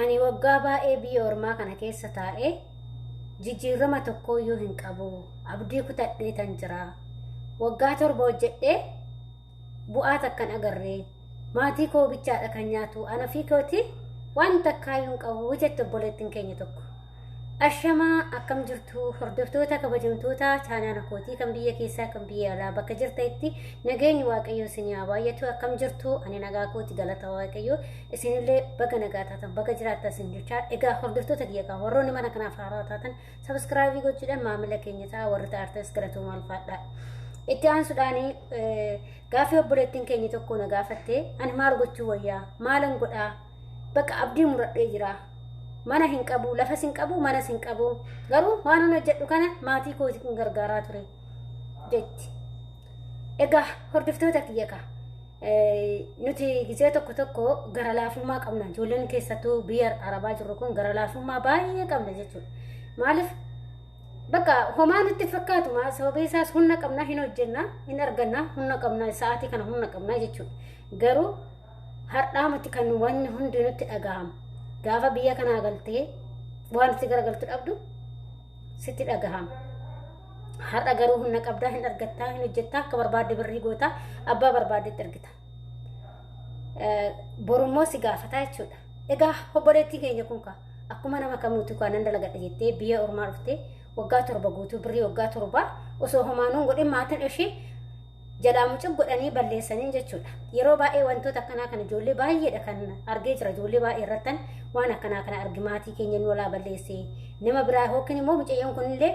Ani waggaa baay'ee biyya ormaa kana keessa taa'ee jijjiirama tokkooyyuu hin qabu. Abdii kutadheetan jira. Waggaa 7 hojjedhee bu'aa takka hin agarre. Maatii koo bichaadha kan nyaatu. Ana ofii kooti waan takkaayyuu hin qabu jette obboleettiin keenya tokko. Ashamaa akkam jirtu hordoftoota kabajamtoota chaanaala kootii kan biyya keessaa kan biyya alaa bakka jirtanitti nageenyi waaqayyoo isin haa baay'atu. Akkam jirtu? Ani nagaa kooti, galata waaqayyoo. Isinillee baga nagaa taatan, baga jiraattan isin jechaa. Egaa hordoftoota kiyya kan warroonni mana kanaaf haaraa taatan sabiskiraabii gochuudhaan maamila keenya ta'a, warri ta'artas galatoomaa, ulfaadha. Itti aansuudhaan gaaffii obboleettiin keenya tokko na gaafatte: ani maal gochuu wayyaa, maalan godhaa, bakka abdii muradhee jira. Mana hin qabu, lafas hin qabu, manas hin qabu. Garuu waan an hojjedhu kana maatii kootiin gargaaraa ture jetti. Egaa hordoftoota kiyya ka nuti gizee tokko tokko gara laafummaa qabna. Ijoolleen keessattuu biyya Arabaa jirru kun gara laafummaa baay'ee qabna jechuudha. Maaliif? Bakka homaa nutti fakkaatu, sababii isaas humna qabna, hin hojjenna, hin arganna, humna qabna, sa'aatii kana humna qabna jechuudha. Garuu har'aa miti kan wanni hundi nutti dhagahama. Gaafa biyya kanaa galtee waan itti garagaltu dhabdu sitti dhagahama. Har'a garuu humna qabdaa, hin argattaa, hin hojjettaa, akka barbaadde birrii gootaa, abbaa barbaaddetti argita. Borummoo si gaafataa jechuudha. Egaa obboleettii keenya kun ka akkuma nama kamuutu kan nan dalagadha jettee biyya ormaa dhuftee waggaa 7 guutuu birrii waggaa 7 osoo homaanuun godhin maatiin ishee jalaa mucuq godhanii balleessanii jechuudha. Yeroo baay'ee wantoota akkanaa kana ijoollee baay'eedha kan argee jira. Ijoollee baay'ee irrattan waan akkanaa kana argi. Maatii keenya nu walaa balleessee nama biraa yookiin immoo mucayyoon kunillee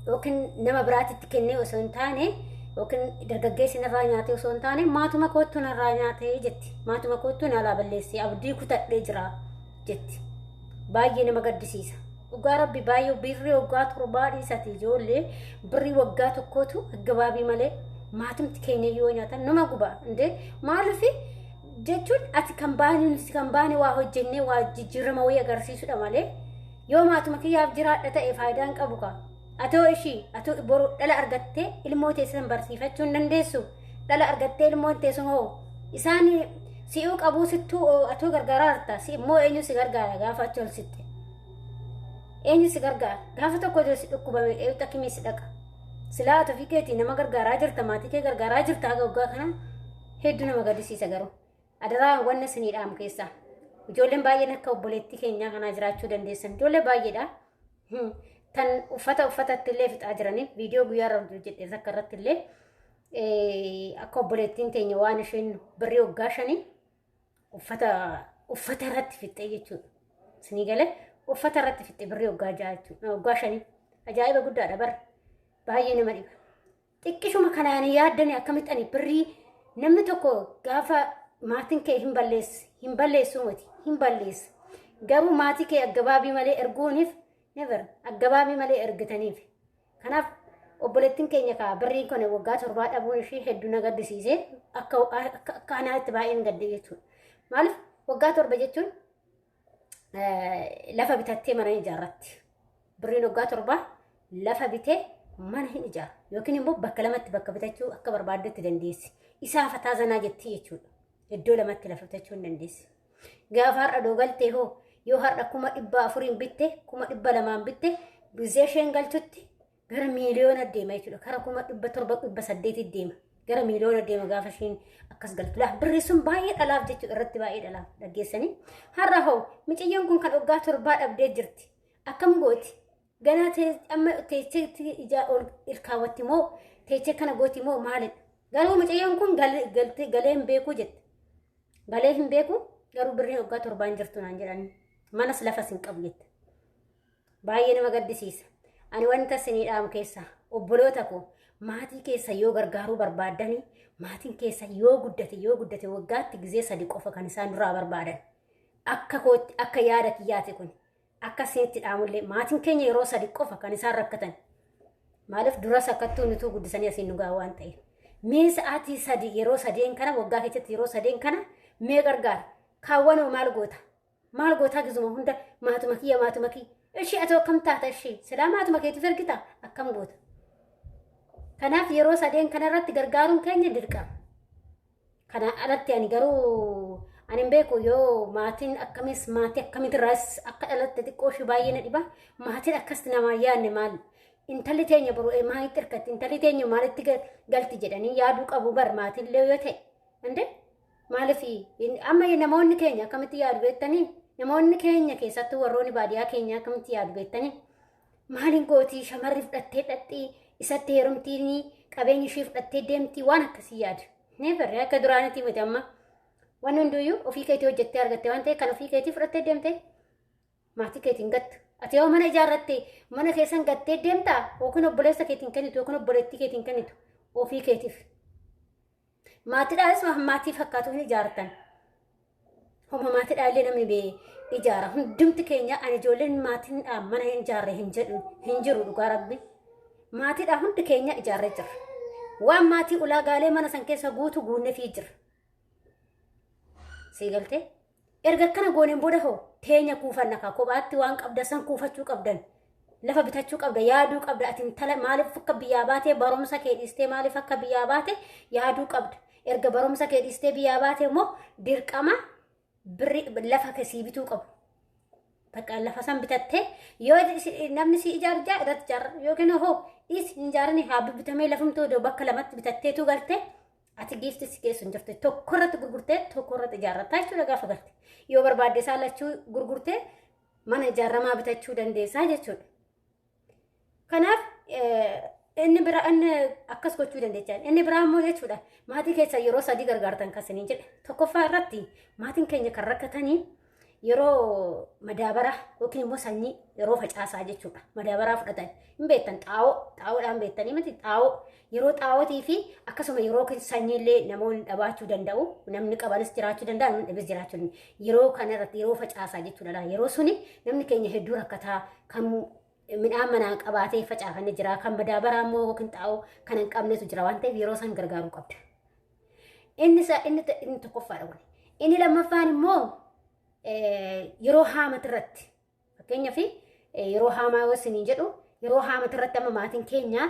yookiin nama biraatitti kennee osoo hin taane yookiin dargaggeessi narraa nyaatee osoo hin taane maatuma koottu narraa nyaatee jetti. Maatuma koottu nalaa balleessee abdii kutadhee jira jetti. Baay'ee nama gaddisiisa. Dhugaa rabbi, baay'ee birrii waggaa 7 dhiisati, ijoollee birrii waggaa tokkootu gabaabii malee maatumti keenya yoo nyaatan nama guba. Indee maaliif jechuun, ati kan baane, nuti kan baane waa hojjennee waa jijjiirama wayii agarsiisudha malee yoo maatuma kiyyaaf jiraadha ta'e faayidaan qabu ka. Atoo ishii atoo boru dhala argattee ilmoo teessan barsiifachuu hin dandeessu. Dhala argattee ilmoon teessun hoo isaan si'uu qabuu sittuu atoo gargaaraa jirta, si immoo eenyu si gargaara? Gaafa achi ol sitte eenyu si gargaara? Gaafa tokko yoo si dhukkubame eenyutu akkamii si dhaqa? Silaa ati ofii keetii nama gargaaraa jirta, maatii kee gargaaraa jirta haga waggaa kana. Hedduu nama gaddisiisa. Garuu adaraa wanna isinii dhaamu keessaa, ijoolleen baay'een akka obboleettii keenyaa kanaa jiraachuu dandeessan, ijoollee baay'eedha. Tan uffata uffatatti illee fixaa jiranii viidiyoo guyyaa irra hojjedhe takka irratti illee akka obboleettiin teenya waan isheen birrii waggaa 5 uffata uffata irratti fixxee jechuudha. Isinii galee? Uffata irratti fixxe birrii waggaa 6 jechuudha. Waggaa 5 ajaa'iba guddaadha bara. Baay'ee nama dhiba. Xiqqishuma kanaan yaaddani akkamitti ani birrii namni tokko gaafa maatiin kee hin balleessi, hin balleessuu miti, hin balleessa. Garuu maatii kee aggabaabii malee erguuniif never aggabaabii malee ergitaniif. Kanaaf obboleettiin keenya kaa birriin kun waggaa 7 dhabuun ishee hedduu na gaddisiise, akka akka anaatti baay'een gadde jechuudha. Maaliif, waggaa 7 jechuun lafa bitattee mana ijaarratti. Birriin waggaa 7 lafa bitee mana hin ijaaru yookiin immoo bakka lamatti bakka bitachuu akka barbaaddetti dandeessi. Isaa fataa zanaa jetti jechuudha. Iddoo lamatti lafa bitachuu hin dandeessi. Gaafa har'a doogaltee hoo, yoo har'a 400,000 bitte, 200,000 bitte, gizee isheen galchutti gara miiliyoona deema jechuudha. Kara 700,000, 800 deema. Gara miiliyoona deema gaafa isheen akkas galtu. Laa birri sun baay'ee dhalaaf jechuudha, irratti baay'ee dhalaaf dhaggeessanii. Har'a hoo miciyyoon kun kan waggaa 7 dhabdee jirti. Akkam gooti? Ganaa amma teechee ijaa ol ilkaawwatti moo teechee kana gooti moo maalidha? Garuu miciyyoon kun galee hin beeku jette. Galee hin beeku, garuu birriin waggaa 7n jirtu naan jedhanii. Manas lafas hin qabu jette. Baay'ee nama gaddisiisa. Ani wanta isinii dhaamu keessaa, obboloota koo, maatii keessa yoo gargaaruu barbaaddanii, maatiin keessa yoo guddate yoo guddate waggaatti gizee 3 qofa kan isaan duraa barbaadan. Akka kootti, akka yaada kiyyaati kun. Akka isinitti dhaamullee, maatiin keenya yeroo 3 qofa kan isaan rakkatan. Maaliif, duras akkattuu nutuu guddisanii asiin nu gahaa waan ta'eef. Mee sa'aatii 3, yeroo sadeen kana, waggaa keessatti yeroo sadeen kana mee gargaara. Kaawwanoo maal goota? Maal gootaa? Gizuma hunda maatuma kiyya, maatuma kiyya. Ishii atoo akkam taata ishii? Silaa maatuma keetiif ergita, akkam goota? Kanaaf yeroo sadeen kanarratti gargaaruun keenya dirqama. Kana alatti ani garuu Ani hin beeku yoo maatiin akkamis maatii akkamitirraas akka dhalatte xiqqoo ishee baay'ee na dhiba. Maatiin akkas namaa yaadne maal? Intalli teenya boru maalitti hirkatti? Intalli teenya maalitti galti jedhanii yaaduu qabu bar maatiin illee yoo ta'e. Inde maaliif amma namoonni keenya akkamitti yaadu beektanii? Namoonni keenya keessattuu warroonni baadiyyaa keenya akkamitti yaadu beektanii? Maaliin gootii shamarri fudhattee dhaqxii isatti heerumtiin qabeenya ishee fudhattee deemtii waan akkasii yaadu. Never akka duraanitti miti amma. Waan hunduyyuu ofii keetii hojjettee argatte waan ta'eef kan ofii keetii fudhattee deemte maatii keetiin gattu. Ati yoo mana ijaarratte mana keessan gattee deemtaa yookiin obboleessa keetiin kennitu yookiin obboleettii keetiin kennitu ofii keetiif. Maatiidhaanis maatii fakkaatu hin ijaartan. Homa maatiidhaa illee namni bee ijaara. Hundumti keenya ani ijoolleen maatiin mana hin ijaarre hin jedhu hin jiru dhugaa rabbi. Maatiidhaa hundi keenya ijaarree jira. Waan maatii ulaagaalee mana san keessa guutu guunnefii jira. Sii galtee? Erga akkana gooneen booda hoo teenya kuufanna kaa kophaatti waan qabda san kuufachuu qabdan. Lafa bitachuu qabda yaaduu qabda ati intala maaliif akka biyyaa baatee barumsa kee dhiistee maaliif akka biyyaa baate yaaduu qabda. Erga barumsa kee dhiistee biyyaa baate immoo dirqama birri lafa sii bituu qabu. Bakka lafa san bitattee yoo namni si ijaaru ijaa irratti ijaarra yookiin hoo dhiisi hin ijaarini haa bitamee lafumtuu iddoo bakka lamatti bitatteetu galte ati giifti si keessa hin jirtu tokko irratti gurgurtee tokko irratti ijaarrattaa jechuudha gaafa galte. Yoo barbaadde isaan lachuu gurgurtee mana ijaaramaa bitachuu dandeessaa jechuudha. Kanaaf inni bira inni akkas gochuu dandeechaa. Inni biraa immoo jechuudha maatii keessa yeroo sadii gargaartan kan isiniin jedhe. Tokkoffaa irratti maatiin keenya kan rakkatanii yeroo madaabara yookiin immoo sanyii yeroo facaasaa jechuudha. Madaabaraa fudhatan hin beektan xaa'oo xaa'oodhaan beektanii miti xaa'oo yeroo xaa'ootii fi akkasuma yeroo sanyiillee namoonni dhabaachuu danda'u namni qabanis jiraachuu danda'a namni dhabes jiraachuu danda'a. Yeroo kana irratti yeroo facaasaa jechuudha. Yeroo suni namni keenya hedduu rakkataa kan midhaan manaa qabaatee facaafanne jira kan madaabaraa immoo yookiin xaa'oo kan hin qabnetu jira waan ta'eef yeroo san gargaaruu qabda. Inni inni tokkoffaadha kun. Inni lammaffaan immoo yeroo haamati irratti fakkeenyaaf yeroo haamaa yoo isiniin jedhu yeroo haamati irratti amma maatiin keenya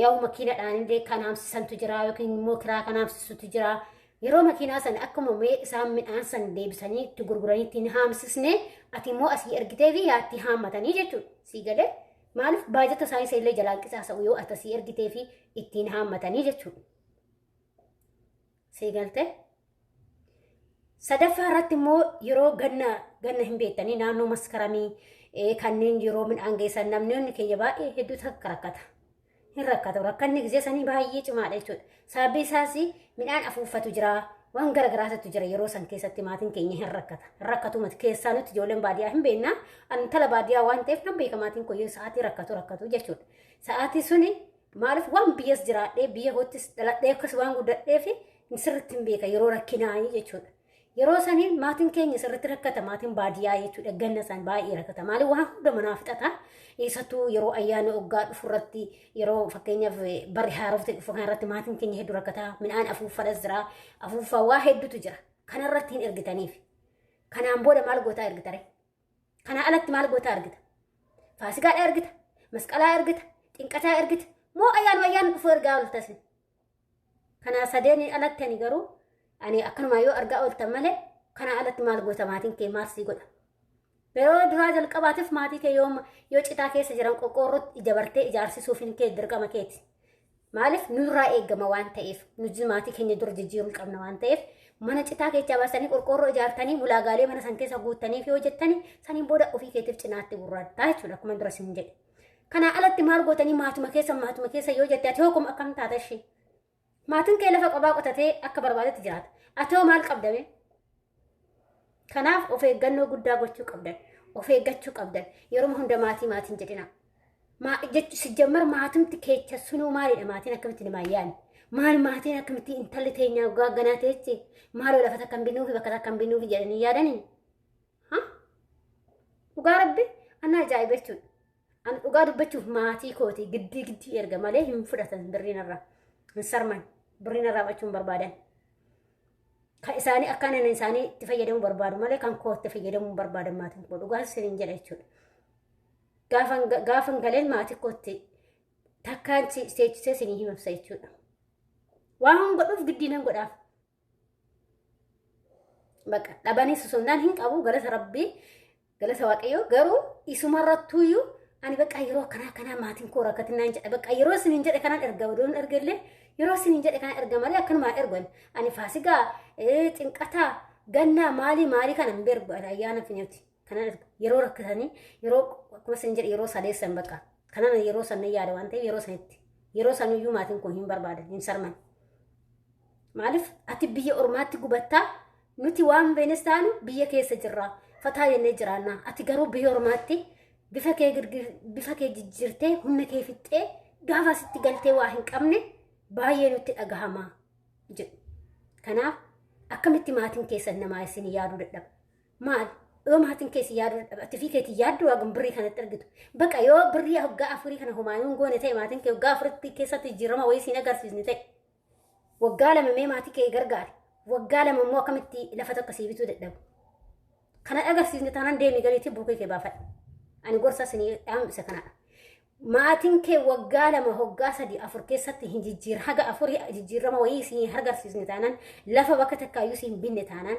yaa'u makiinadhaan illee kan haamsisantu jira yookiin immoo kiraa kan haamsisutu jira. Yeroo makiinaa sana akkuma mee isaan midhaan san deebisanii itti gurguranii ittiin haamsisne ati immoo asii ergitee fi yaatti haammatanii jechuudha. Sii galee maaliif baajata isaanii isa illee jalaan qisaasa'u yoo ati asii ergitee fi ittiin haammatanii jechuudha. Sii galtee? Sadaffaa irratti immoo yeroo ganna ganna hin beektanii naannoo maskaramii kanneen yeroo midhaan geessan namni keenya baay'ee hedduu takka rakkata. Hin rakkatu. Rakkanni gisee sanii baay'ee cimaadha jechuudha. Sababii isaas midhaan afuuffatu jira. Waan garagaraatu jira yeroo san keessatti maatiin keenya hin rakkata. Hin rakkatu mati keessaa nuti ijoolleen baadiyyaa hin beekna. Ani intala baadiyyaa waan ta'eef nan beeka maatiin koo yoo sa'aatii rakkatu rakkatu jechuudha. Sa'aatii suni maaliif waan biyyas jiraadhee biyya koottis dhaladhee akkas waan guddadheef sirriitti hin beeka yeroo rakkinaa jechuudha. Yeroo sanii maatiin keenya sirriitti rakkata maatiin baadiyyaa jechuudha ganna isaan baay'ee rakkata maaliif waan hunda manaa fixata keessattuu yeroo ayyaana oggaa dhufu irratti yeroo fakkeenyaaf barri haarofte dhufu kana irratti maatiin keenya hedduu rakkata midhaan afuuffadhas jira afuuffaa waa hedduutu jira kanarratti hin ergitaniif kanaan booda maal gootaa ergitare kanaa alatti maal gootaa ergita faasikaadha ergita masqalaa ergita xinqataa ergita moo ayyaanuma ayyaana dhufu ergaa ooltasi Kanaa sadeeniin alatti ani garuu ani akkanumaa yoo argaa ooltan malee kanaa alatti maal goota maatiin kee maal sii godha. Yeroo duraa jalqabaatiif maatii kee yoo yoo citaa keessa jiran qoqqoorrootti dabartee ijaarsisuuf hin kee dirqama keeti. Maaliif nurraa eegama waan ta'eef nuti maatii keenya dura jijjiiruu qabna waan ta'eef mana citaa keessaa baasanii qorqoorroo ijaartanii ulaagaalee mana san keessa guuttanii fi hojjettanii saniin booda ofii keetiif cinaatti gurraattaa jechuudha akkuma dura sin jedhe. Kanaa alatti maal gootanii maatuma keessa maatuma keessa yoo jette ati hoo akkam taata ishee? Maatiin kee lafa qophaa qotatee akka barbaadetti jiraata. Ati hoo maal qabdame? Kanaaf of eeggannoo guddaa gochuu qabdan. Of eeggachuu qabdan. Yeroo hunda maatii maatiin jedhina. Sijjammar maatumti keecha sunuu maalidha maatiin akkamitti namaa yaadni? Maal maatiin akkamitti intalli teenyaa gaagganaa teechi? Maaloo lafa takka hin binnuufi bakka takka hin binnuufi jedhanii yaadanii? Dhugaa rabbi ana ajaa'iba jechuudha. Ani dhugaa dubbachuuf maatii kooti giddii giddii erga malee hin fudhatan birriin irraa. Hin sarman birriin irraa fudhachuu hin barbaadan. Kan isaanii akka ani isaanii itti fayyadamuu barbaadu malee kan koo itti fayyadamuu hin barbaadan maatiin koo dhugaa isiniin jedha jechuudha. Gaafan galeen maatii kootti takkaan teechisee isinii himamsa jechuudha. Waan godhuuf giddii nan godhaaf. Bakka dhabanis osoo hin taane hin qabu galata rabbii galata waaqayyoo garuu isumarrattuuyyuu ani bakka yeroo akkanaa akkanaa maatiin koo rakkatinaan jedha bakka yeroo isiniin jedhe kanaan erga oduun ergellee yeroo isiniin jedhe kanaan erga malee akkanumaan ergu ani faasigaa xinqataa gannaa maalii maalii kana hin beergu ani ayyaana finyoti kanaan erga yeroo rakkatanii yeroo akkuma isin jedhe yeroo sadeessan bakka kanaan yeroo san yaada waan ta'eef yeroo sanitti yeroo saniyyuu maatiin kun hin barbaadan hin sarman. Maaliif ati biyya ormaatti gubattaa nuti waan beenes taanu biyya keessa jirra fataa jennee jiraanna ati garuu biyya ormaatti bifa kee bifa kee jijjiirtee humna kee fixxee gaafa sitti galtee waa hin qabne baay'ee nutti dhagahama jedhu. Kanaaf akkamitti maatiin keessan namaa isin yaaduu dadhaba? Maal yoo maatiin keessi yaaduu dadhaba ati fi keetii yaaddu hagam birrii kanatti argitu. Baqa yoo birrii waggaa afurii kana homaayyuu hin goone ta'e maatiin kee waggaa afuritti keessatti jijjiirama wayii siin agarsiisne ta'e waggaa 2 mee maatii kee gargaari. Waggaa 2 immoo akkamitti lafa tokko sii bituu dadhabu. Kana agarsiisne taanaan deemii galiitii buukii kee baafadhu. Ani gorsa isinii dhaamsa kanadha. Maatiin kee waggaa 2 hoggaa 3 4 keessatti hin jijjiir haga afurii jijjiirama wayii isin hin agarsiisne taanaan lafa bakka takkaayyuu isin binne taanaan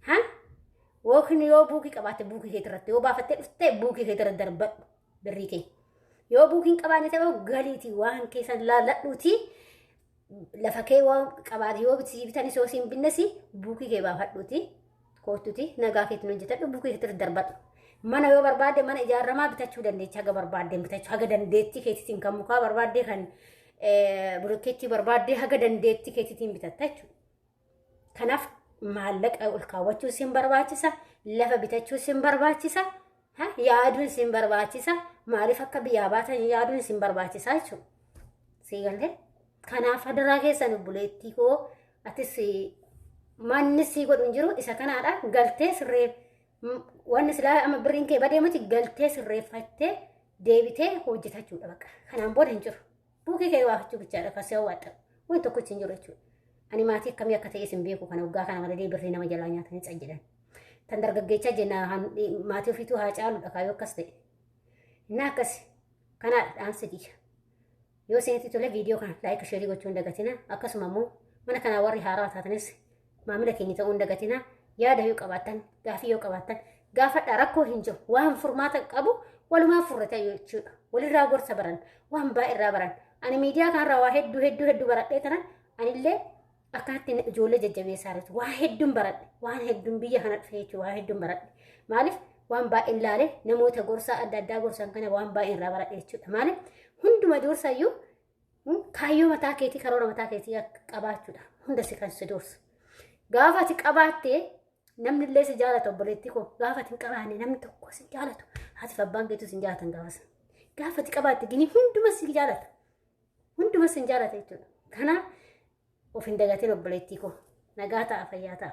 ha yookiin yoo buukii qabaatte buukii kee irratti yoo baafattee dhufte buukii kee irratti darbadhu birrii kee. Yoo buukii hin qabaanne ta'e galiitii waan keessan laalladhuutii lafa kee waan qabaate yoo sii bitanis yoo siin binnes buukii kee baafadhuuti koottuti nagaa keetiin hojjetadhu buukii keetti darbadhu. Mana yoo barbaadde mana ijaaramaa bitachuu dandeechi haga barbaadde bitachuu haga dandeettii keetiitiin kan mukaa barbaadde kan bulokkeettii barbaadde haga dandeettii keetiitiin bitatta jechuudha. Kanaaf maallaqa ol kaawwachuu sin barbaachisa, lafa bitachuu sin barbaachisa, yaaduun sin barbaachisa, maaliif akka biyyaa baatan yaaduun sin barbaachisa jechuudha. Sii galee? Kanaaf hadaraa keessan obboleettii koo atis manni sii godhu hin jiru isa kanaadha galtee sirree wanni silaa amma birriin kee badee miti galtee sirreeffattee deebitee hojjetachuudha bakka. Kanaan booda hin jiru. Buukii kee baafachuu bichaadha kan si hawwaadha. Wanti tokkochi hin jiru jechuudha. Ani maatii akkamii akka ta'e isin beeku kana waggaa kana malee birrii nama jalaa nyaatanii cajjedhan. Tan dargaggeechaa jenna maatii ofiituu haa caaludha kaayyoo akkas ta'e. Innaa akkas kanaadha dhaamsi kiyya. Yoo isinitti tole viidiyoo kana laayik sheerii gochuu hin dagatina. Akkasuma immoo mana kanaa warri haarawaa taatanis maamila keenya ta'uu hin dagatina. Yaada yoo qabaattan gaafii yoo qabaattan gaafadhaa rakkoo hin jiru. Waan furmaata qabu walumaa furrata jechuudha. Walirraa gorsa baran waan baay'ee irraa baran. Ani miidiyaa kanarraa waa hedduu hedduu hedduu baradhee tanan anillee akkanatti ijoollee jajjabeessaa jirtu. Waa hedduun baradhe. Waan hedduun biyya kana dhufe jechuudha. Waa hedduun baradhe. Maaliif waan baay'een laale namoota gorsaa adda addaa gorsan kana waan baay'een irraa baradhe jechuudha. Maaliif hunduma dursayyuu kaayyoo mataa keetii karoora mataa keetii qabaachuudha. Hunda si kan si dursu. Gaafa ati qabaattee namni illee si jaalata obboleettii koo gaafa ati hin qabaanne namni tokko si jaalatu haati fi abbaan keetu si hin jaalatan gaafas. Gaafa ati qabaatte gini hunduma si jaalata. Hunduma si jaalata jechuudha. Kanaaf of hin dagatin obboleettii koo. Nagaa ta'a fayyaa ta'a.